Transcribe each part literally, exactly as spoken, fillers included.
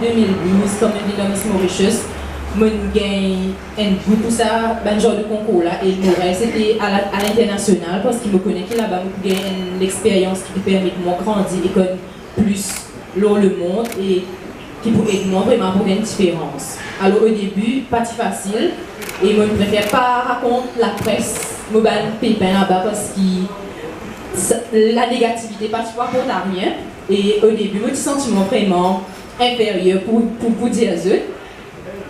De mil douz, kan mo vinn dan Miss Mauritius, mo gagn enn gou pou sa bann zar de konkour la, e mo rev sete al, al internasional, parski mo kone ki laba mo pou gagn enn lexperyans ki pou permet mwa grandi e konn plis lor lemond e ki pou ed mwa vreman aport enn diferans. Alor, o debi, pa ti fasil, e mo prefer pa rakont lapres mo bann pepin laba, parski sa, la negativite pa ti pou aport arien. E o debi, mo ti santi mwa vreman inferyer pou, pou, pou dir zot,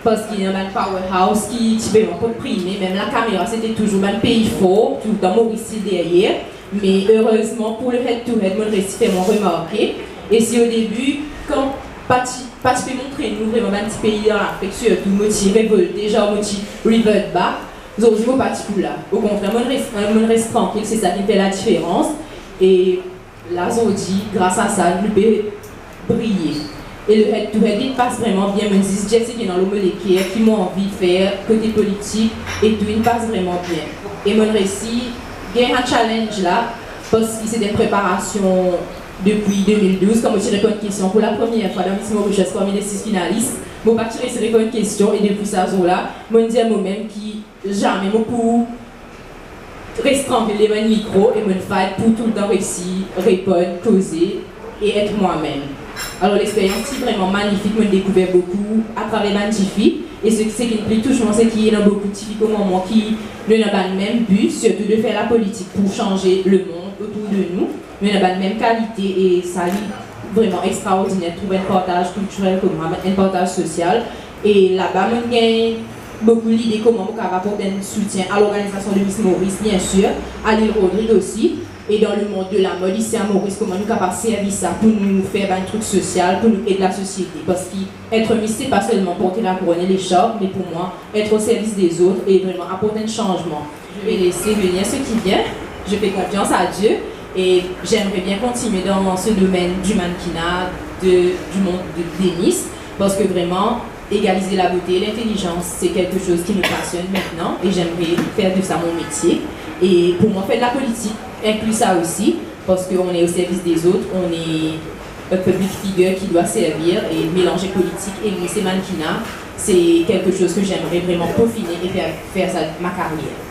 parski ena bann powerhouse ki ti pe konprimir, mem lakamera, sete touzour bann pei for, toultan Moris ti deryer. Me erezman, pou le head to head, mo resi fer mwa remarke. E si o debi, kan pa ti, pa ti pe montre nou vreman bann ti pei dan Lafrik, sirtou, mo ti revolte, zar mo ti revert back, zordi mo pa ti pou la. Okontrer, mo res, mo res trankil, se sa ki fer ladiferans. E la, zordi, gras a sa, nou pe briye. E le head to head, li pas vreman bien. Mo zis dir seki ena lor mo leker, ki mo anvi fer kote politik, e tou inn pas vreman bien. E mo resi gagn sa challenge la, parski se enn preparasion depi de mil douz, kan mo ti reponn kestion pou lapremier fwa dan Miss Mauritius parmi le sis finalis. Mo pa ti resi reponn kestion, e depi sa zour la, mo dir momem ki zame mo pou res trankil devan enn mikro, e mo fight pou toultan resi reponn, koze e et mwa-mem. Alor, lexperyans ti vreman manifik, mo dekouver boukou atraver bann tifi, e se, seki pli tousan, seki ena boukou tifi kouma mwa ki nou ena bann mem bi, sirtou de fer lapolitik pou sanz lemond otour de nou. Nou ena bann mem kalite, e sa li vreman extraordiner, trouv enn partaz kiltirel kouma, enn partaz sosial. E laba, mo gagn boukou lide kouma mo kapav aport enn soutien a lorganizasion de Miss Maurice, biensir, a Lil Rodrig osi, e dan lemond de lamod isi a Moris, kouma nou kapav servi sa pou nou fer bann trik sosial, pou nou ed lasosiete. Parski et Miss, se pa selman porte lakouronn e lesarp, me pou mwa, et o servis dezot e vreman aport enn sanzman. Je vais laisser venir ce qui vient. Je fais confiance à Dieu et j'aimerais bien continuer dans ce domaine du mannequinat, de, du monde de, des Miss, parce que vraiment, égaliser la beauté et l'intelligence, c'est quelque chose qui me passionne maintenant et j'aimerais faire de ça mon métier. Et pour moi, faire de la politique inclut ça aussi, parce qu'on est au service des autres, on est un public figure qui doit servir et mélanger politique et Miss et mannequinat, c'est quelque chose que j'aimerais vraiment peaufiner et faire, faire ça ma carrière.